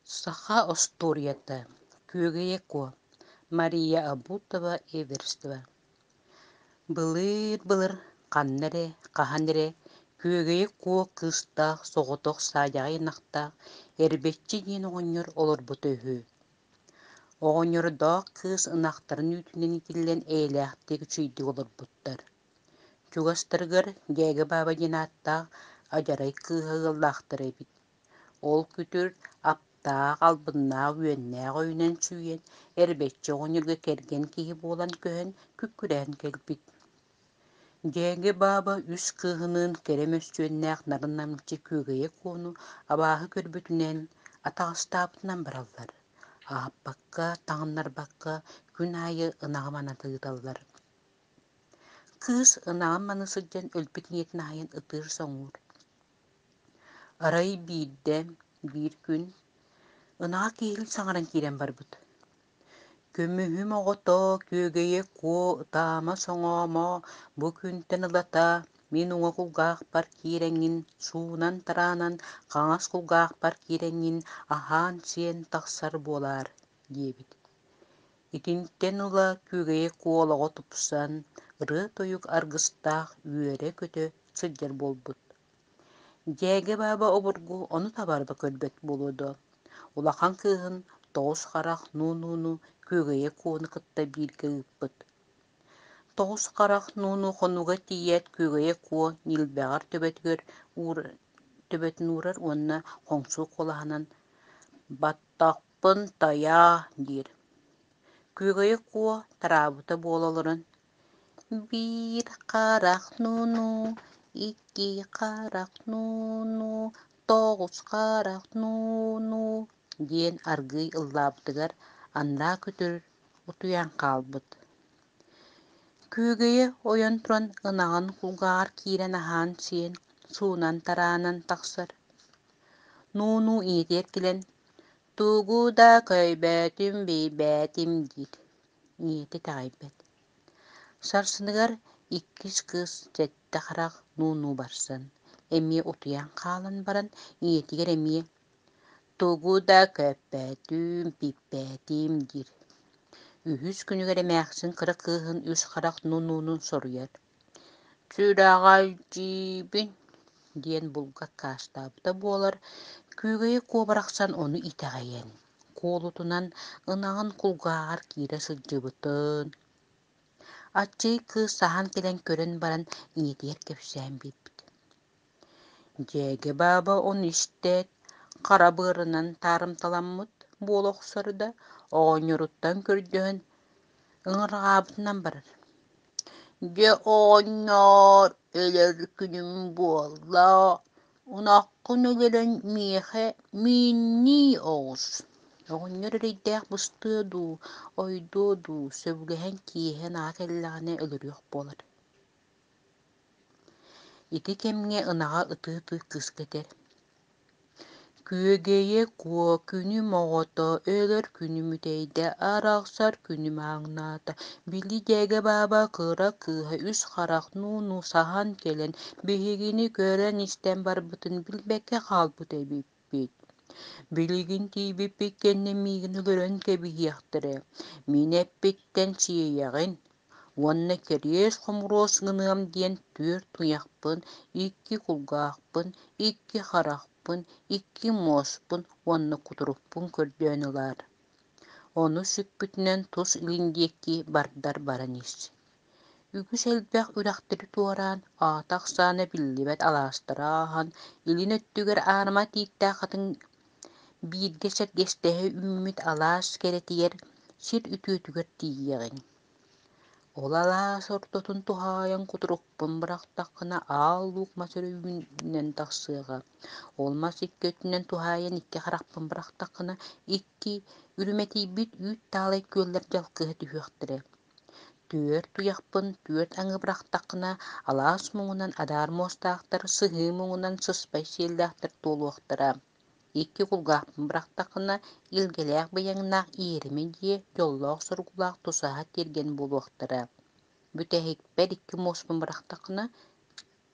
Саха остуоруйата Күөгэйэ Куо Мария Обутова Эверстова Былыыр-былыр ханна эрэ, хаһан эрэ Күөгэйэ Куо кыыстаах соҕотох саадьаҕай ынахтаах Эрбэччи диэн оҕонньор олорбута үһү. Оҕонньордоох кыыс ынахтарын үүтүнэн иитиллэн эйэлээхтик үчүгэйдик олорбуттар. Чугастарыгар Дьээгэ Бааба диэн ааттаах адьарай кыыһа ыаллаахтар эбит. Ол күтүр аптаах, албыннаах үөннээх өйүнэн сүүйэн, эрбэччи оҕонньорго кэргэн киһи буолан көһөн, күккүрээн кэлбит. Дьээгэ Бааба үс кыыһыныын кэрэ мөссүөннээх нарын-намчы Күөгэйэ Куону абааһы көрбүтүнэн, атаҕастаабытынан бараллар. Аһаппакка, таҥыннарбакка күн аайы ынаҕы маната ыыталлар. Кыыс ынаҕын маныы сылдьан өлбүт ийэтин аһыйан ытыыр-соҥуур. Арай биирдэ, биир күн, ынаҕа киһилии саҥаран киирэн барбыт: «Көмүһүм оҕото, күөгэйэ куо, ытаама-соҥоомо, бу күнтэн ылата мин уҥа кулгаахпар киирэҥҥин суунан-тараанан, хаҥас кулгаахпар киирэҥҥин аһаан-сиэн тахсар буолаар» диэбит. Итинтэн ыла Күөгэйэ Куо олоҕо тупсан, ырыа-тойук аргыстаах үөрэ-көтө сылдьар буолбут. Дьээгэ Бааба обургу ону табаарба көрбөт буолуо дуо, улахан кыыһын Тоҕус Харах Нуу-Нууну Күөгэйэ Куону кытта бииргэ ыыппыт. Тоҕус Харах Нууну хонууга тиийээт Күөгэйэ Куо ньилбэҕэр төбөтүгэр төбөтүн уурар уонна хоҥсуу куолаһынан «Баттахпын тайаа» диир. Күөгэйэ Куо тараабыта буола олорон Биир харах нуну, икки харах нуну, тоҕус харах нуну диэн аргыый ыллаабытыгар анараа күтүр утуйан хаалбыт. Күөгэйэ ойон туран ынаҕын кулгааҕар киирэн аһаан-сиэн, суунан-тараанан тахсар. Нууну ийэтигэр кэлэн «Тугу да көйбөтүм, билбэтим» диир. Ийэтэ итэҕэйбэт. Сарсыныгар иккис кыыс сэттэ харах нуу-нуу барсан, эмиэ утуйан хаалан баран ийэтигэр эмиэ «Тугу да көппөтүм, пиппэтим» диир. Үһүс күнүгэр эмээхсин кыра кыыһын үс харах нуу-нуунун соруйар: «Сүрэҕэлдьиибин» диэн булга аккаастаабыта буолар, Күөгэйэ Куо барахсан ону итэҕэйэн куолутунан ынаҕын кулгааҕар киирэ сылдьыбытын, аччыгый кыыс саһан кэлэн көрөн баран ийэтигэр кэпсээн биэрбит. Дьээгэ Бааба ону истээт, хара быарынан таарымталаммыт буола охсор да, оҕонньоруттан көрдөһөн ыҥырҕаабытынан барар. Дьэ оҕонньоор, өлөр күнүм буолла, Ынаххын өлөрөн миэхэ мииннии оҕус, оҕонньор эрэйдээх быстыа дуу, ойдуо дуу, сөбүлэһэн киэһэ ынаҕа кэллэҕинэ өлөрүөх буолар. Ити кэмҥэ ынаҕа ытыы-ытыы кыыска этэр: Күөгэйэ Куо күнүм оҕото, өлөр күнүм үтэйдэ, арахсар күнүм ааҥнаата, били дьээгэ бааба кыра кыыһа үс харах нуу-нуу саһан кэлэн, биһигини көрөн-истэн барбытын билбэккэ хаалбыт эбиппит. Билигин тиийбиппит кэннэ миигин өлөрөн кэбиһиэхтэрэ, мин эппиттэн сиэйэҕин, Уонна кэриэс-хомуруос гыныам диэн түөрт туйахпын, икки кулгаахпын, икки харахпын, икки муоспун уонна кутурукпун көрдөөн ылаар. Ону сүкпүтүнэн тус илин диэки бардар баран ис. Үгүс элбэх үрэхтэри туораан, аата-ахсаана биллибэт алаастары ааһан, илин өттүгэр аарыма тииттээх хатыҥ бииргэ сэргэстэһэ үүммүт алаас кэрэтигэр сир үтүөтүгэр тиийиэҕиҥ. Ол алаас ортотун туһаайан кутурукпун бырахтаххына аал луук мас өрүүнэн тахсыаҕа. Ол мас икки өттүнэн туһаайан икки харахпын бырахтаххына икки үрүмэтийбит үүт таалай күөллэр дьалкыһа түһүөхтэрэ. Түөрт туйахпын түөрт аҥы бырахтаххына алаас муҥунан адаар муостаахтар, сыһыы муҥунан сыспай сиэллээхтэр туолуохтара. Икки кулгаахпын бырахтаххына, илгэлээх быйаҥнаах иэримэ дьиэ, дьоллоох-соргулаах тусаһа тиэргэн буолуохтара. Бүтэһикпэр икки муоспун бырахтаххына,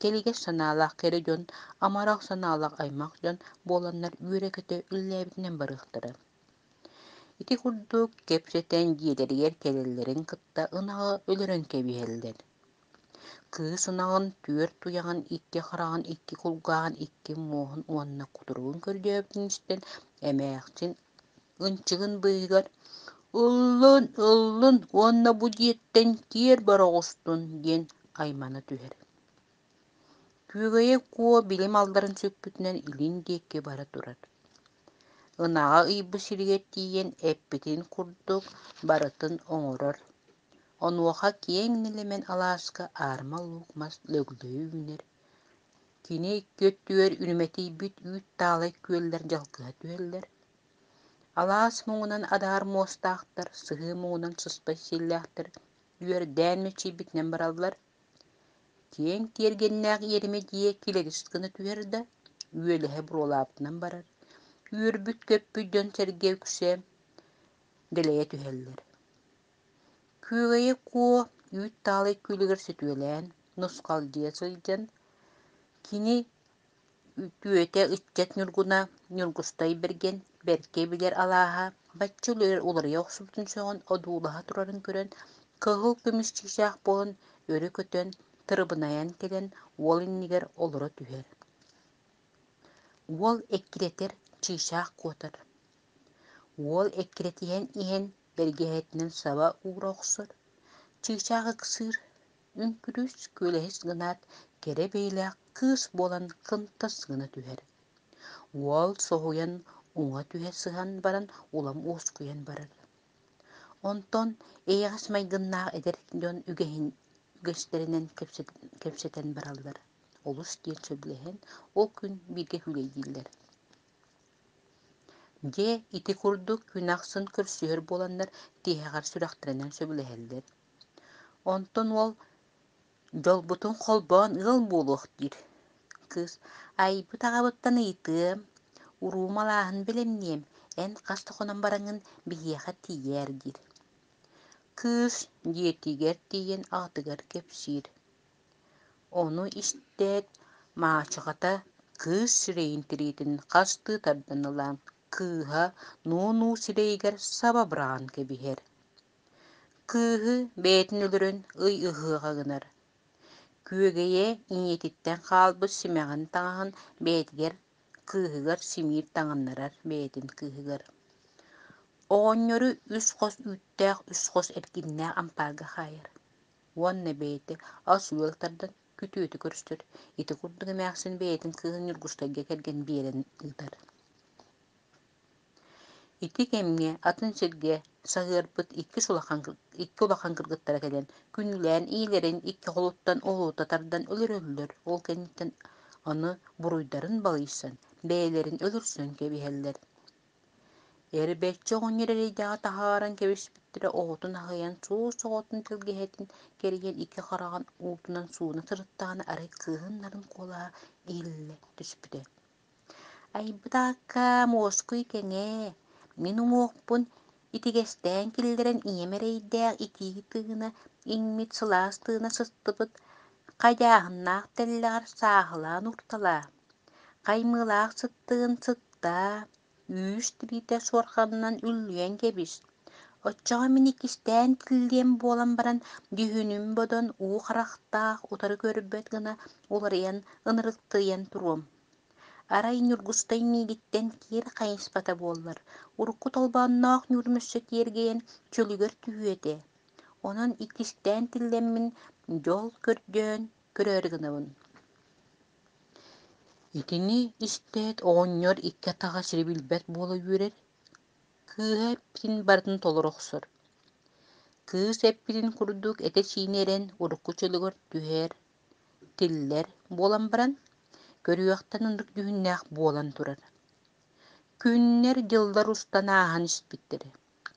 Кэлигэс санаалаах кэрэ дьон, амарах санаалаах аймах дьон буоланнар үөрэ-көтө үлэлээбитинэн барыахтара. Ити курдук кэпсэтэн дьиэлэригэр кэлэллэрин кытта ынаҕы өлөрөн кэбиһэллэр. Кыыс ынаҕын түөрт туйаҕын, икки хараҕын, икки кулгааҕын, икки муоһун уонна кутуругун көрдөөбүтүн истэн, эмээхсин ынчыгын быыһыгар «Ыллын, ыллын уонна бу дьиэттэн киэр бара оҕустун» диэн аймана түһэр. Күөгэйэ Куо били малларын сүкпүтүнэн илин диэки бара турар. Ынаҕа ыйбыт сиригэр тиийэн эппитин курдук барытын оҥорор. Онуоха киэҥ нэлэмэн алааска аарыма луук мас лөглөйө үүнэр. Кини икки өттүгэр үрүмэтийбит үүт таалай күөллэр дьалкыһа түһэллэр. Алаас муҥунан адаар муостаахтар, сыһыы муҥунан сыспай сиэллээхтэр үөрдээн мэччийбитинэн бараллар. Киэҥ тиэргэннээх иэримэ дьиэ килэгис гына түһэр да, үөлэһэ буруолаабытынан барар. Үөрбүт-көппүт дьон-сэргэ үксэ дэлэйэ түһэллэр. Күөгэйэ Куо үүт таалай күөлүгэр сөтүөлээн, нусхалдьыйа сылдьан, кини Үтүөтэ ыччат Ньургуна Ньургустай Бэргэн бэркэ билэр алааһа бачча уларыйа охсубутун сөҕөн одуулаһа турарын көрөн, кыһыл көмүс чыычаах буолан өрө көтөн, тырыбынайан кэлэн уол иннигэр олоро түһэр. Уол эккирэтэр, чыычаах куотар. Уол эккирэтиһэн иһэн бэргэһэтинэн саба уура охсор, чыычаах ыксыыр, Үҥкүрүс күөлэһис гынаат, кэрэ бэйэлээх кыыс буолан кынтас гына түһэр. Уол соһуйан уҥа түһэ сыһан баран улам уоскуйан барар. Онтон эйэҕэс майгыннаах эдэр дьон үгэһин үгэстэринэн кэпсэтэн бараллар. Олус диэн сөбүлэһэн, ол күн бииргэ күүлэйдииллэр. Дьэ, ити курдук күн ахсын көрсүһэр буоланнар тиһэҕэр сүрэхтэринэн сөбүлэһэллэр. Онтон уол дьолбутун холбоон ыал буолуох диир. Кыыс айбыт аҕабыттан ыйытыам, уруум алааһын бэлэмниэм, эн хас да хонон бараҥҥын биһиэхэ тиийээр диир. Кыыс дьиэтигэр тиийэн аҕатыгар кэпсиир. Ону истээт, маачахата кыыс сирэйин тириитин хастыы тардан ылан, кыыһа нуу-нуу сирэйигэр саба быраҕан кэбиһэр. Кыыһы бэйэтин өлөрөн ый ыһыаҕа гынар. Күөгэйэ ийэтиттэн хаалбыт симэҕин таҥаһын бэйэтигэр кыыһыгар симиир таҥыннарар бэйэтин кыыһыгар. Оҕонньору үс хос үүттээх үс хос эркиннээх ампаарга хаайар уонна бэйэтэ ас-үөл тардан күтүөтү көрсөр. Ити курдук эмээхсин бэйэтин кыыһын Ньургустайга кэргэн биэрэн ыытар. Ити кэмҥэ атын сиргэ саһыарбыт икки улахан кыргыттара кэлэн, күнүүлээн иилэрин икки холуттан олута тардан өлөрөллөр, ол кэнниттэн аны буруйдарын балыйсан, бэйэлэрин өлөрсөн кэбиһэллэр. Эрбэччи оҕонньор эрэйдээҕи таһааран кэбиспиттэрэ оҕотун аһыйан суос оҕотун тэлгэһэтин кэрийэн икки хараҕын уутунан сууна сырыттаҕына арай кыыһын нарын куолаһа иһиллэ түспүтэ. Айбыт аакка муоскуй кэҥээ, мин уҥуохпун итигэстээн киллэрэн ийэм эрэйдээх итии тыына иҥмит сылаас тыына сыстыбыт хайааһыннаах тэллэҕэр сааһылаан уурталаа, хаймыылаах сыттыгын сыттаа, үүс тириитэ суорҕанынан үллүйэн кэбис. Оччоҕо мин иккистээн тиллиэм буолан баран дьүһүнүм бодон уу харахтаах утары көрбөт гына уларыйан ынырыктыйан туруом. Арай Ньургустай миигиттэн киэр хайыспата буоллар, урукку толбоонноох ньуурум өссө киэргэйэн чөлүгэр түһүө этэ. Онон иккистээн тиллэммин дьол көрдөөн көрөөрү гынабын. Итини истээт оҕонньор икки атаҕа сири билбэт буола үөрэр, кыыһа эппитин барытын толоро охсор. Кыыс эппитин курдук этэ-сиинэ эрэн урукку чөлүгэр түһэр, тиллэр буолан баран, көрүөхтэн ынырык дьүһүннээх буолан турар. Күннэр-дьыллар устан ааһан испиттэрэ,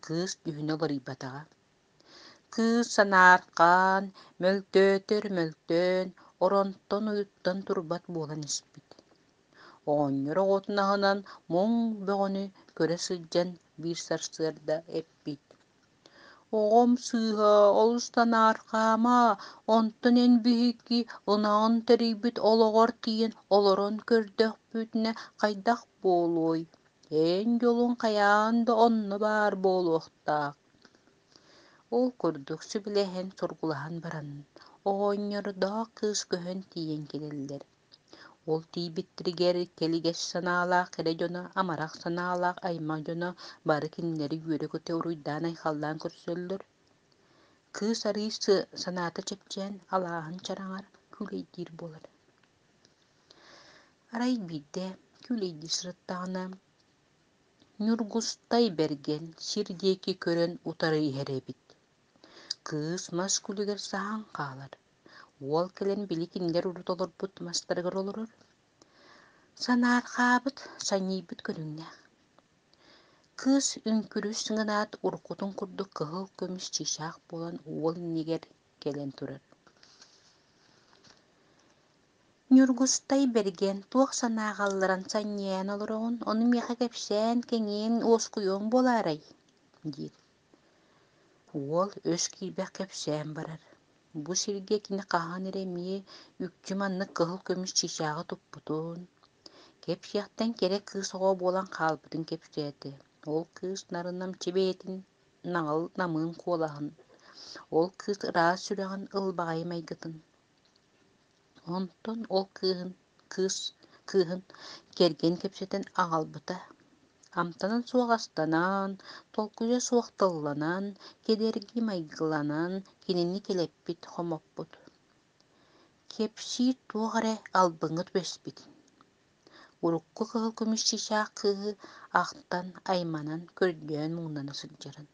кыыс дьүһүнэ уларыйбатаҕа. Кыыс санаарҕаан, мөлтөөтөр мөлтөөн, оронтон уйуттан турбат буолан испит. Оҕонньор оҕотун аһынан муҥ бөҕөнү көрө сылдьан биир сарсыарда эппит: Оҕом сыыһа, олус санаарҕаама, онтон эн биһиги ынаҕын тэрийбит олоҕор тиийэн олорон көрдөхпүтүнэ хайдах буолуой? Эн дьолуҥ хайаан да онно баар буолуохтаах. Ол курдук сүбэлэһэн соргулаһан баран, оҕонньордоох кыыс көһөн тиийэн кэлэллэр. Ол тиийбиттэригэр кэлигэс санаалаах кэрэ дьоно, амарах санаалаах аймах дьоно бары кинилэри үөрэ-көтө уруйдаан-айхаллаан көрсөллөр. Кыыс арыый санаата чэпчээн, алааһын чараҥар күүлэйдиир буолар. Арай биирдэ күүлэйдии сырыттаҕына, Ньургустай Бэргэн сир диэки көрөн утары иһэр эбит. Кыыс мас күлүгэр саһан хаалар. Уол кэлэн били кинилэр урут олорбут мастарыгар олорор. Санаарҕаабыт, санньыйбыт көрүҥнээх. Кыыс үҥкүрүс гынаат уруккутун курдук кыһыл көмүс чыычаах буолан уол иннигэр кэлэн турар. Ньургустай Бэргэн туох санааҕа ылларан санньыйан олороҕун, ону миэхэ кэпсээн, кэҥиэн, уоскуйуоҥ буолаарай? диир. Уол өс киирбэх кэпсээн барар. Бу сиргэ кини хаһан эрэ эмиэ үкчү маннык кыһыл көмүс чыычааҕы туппутун, кэпсиэхтэн кэрэ кыыс оҕо буолан хаалбытын кэпсээтэ. Ол кыыс нарын-намчы бэйэтин наҕыл намыын куолаһын, ол кыыс ыраас сүрэҕин ылбаҕай майгытын Онтон ол кыыһын кыыс кыыһын кэргэн кэпсэтэн аҕалбыта. Амтанын суох астанан, толкуйа суох тылланан, кэдэрги майгыланан кинини кэлэппит, хомоппут. Кэпсиир туох эрэ албыҥҥа түбэспит. Урукку кыһыл көмүс чыычаах кыыһы ахтан, айманан, көрдөөн муҥнана сылдьарын.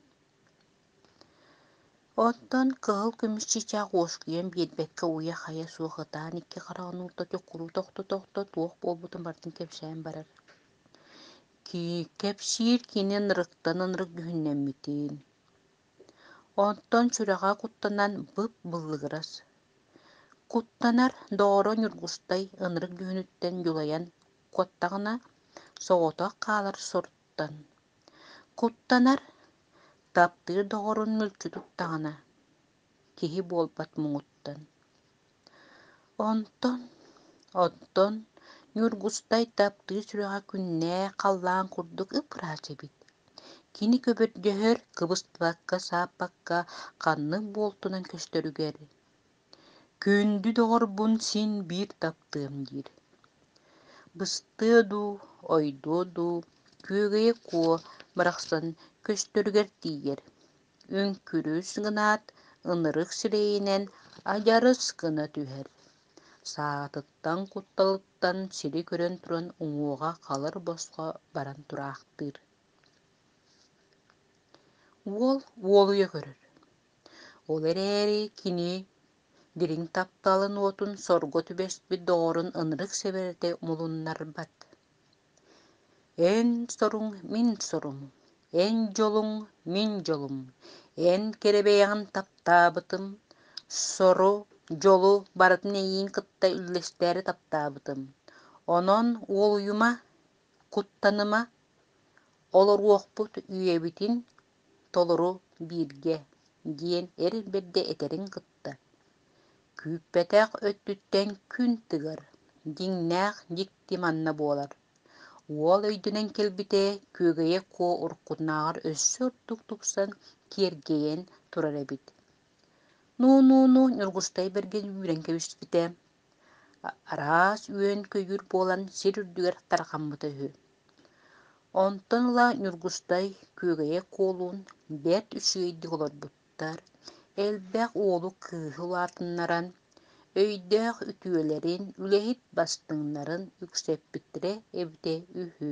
Оттон кыһыл көмүс чыычаах уоскуйан биэрбэккэ уйа-хайа суох ытаан икки хараҕын уута чокуруу тохто-тохто туох буолбутун барытын кэпсээн барар. Кэпсиир кини ынырыктан ынырык дьүһүннэммитин. Онтон сүрэҕэ куттанан бып-быллыгырас. Куттанар доҕоро Ньургустай ынырык дьүһүнүттэн дьулайан куоттаҕына, соҕотох хаалар соруттан. Куттанар, таптыыр доҕорун мүлчү туттаҕына, киһи буолбат муҥуттан. Онтон, оттон Ньургустай таптыыр сүрэҕэ күннээх халлаан курдук ып-ыраас эбит. Кини көбөрдөһөр, кыбыстыбакка, сааппакка ханнык буолтунан көстөрүгэр «Күндү доҕорбун син биир таптыам» диир. Быстыа дуу, ойдуо дуу, күөгэйэ куо барахсан көстөрүгэр тиийэр. Үҥкүрүс гынаат, ынырык сирэйинэн адьарыс гына түһэр. Саатыттан, кутталыттан сири көрөн туран уҥуоҕа халыр босхо баран тураахтыыр. Уол уолуйа көрөр. Ол эрээри кини дириҥ тапталын уотун сорго түбэспит доҕорун ынырык сэбэрэтэ мулуннарбат. Эн соруҥ мин сорум, эн дьолуҥ мин дьолум, эн кэрэ бэйэҕин таптаабытым, сору, дьолу барытын эйиин кытта үллэстээри таптаабытым. Онон уолуйума, куттаныма, олоруохпут үйэбитин толору бииргэ диэн эр бэрдэ этэрин кытта, күүппэтэх өттүттэн күн тыгар, дьиҥнээх дьикти манна буолар. Уол өйдөнөн кэлбитэ, Күөгэйэ Куо уруккутунааҕар өссө ордук тупсан, киэргэйэн турар эбит. Ну-ну-ну Ньургустай Бэргэн үүрэн кэбиспитэ, араас үөн-көйүүр буолан сир үрдүгэр тарҕаммыта үһү. Онтон ыла Ньургустай Күөгэйэ Куолуун бэрт үчүгэйдик олорбуттар, элбэх уолу-кыыһы улаатыннаран, өйдөөх үтүөлэрин, үлэһит бастыҥнарын үксэппиттэрэ эбитэ үһү.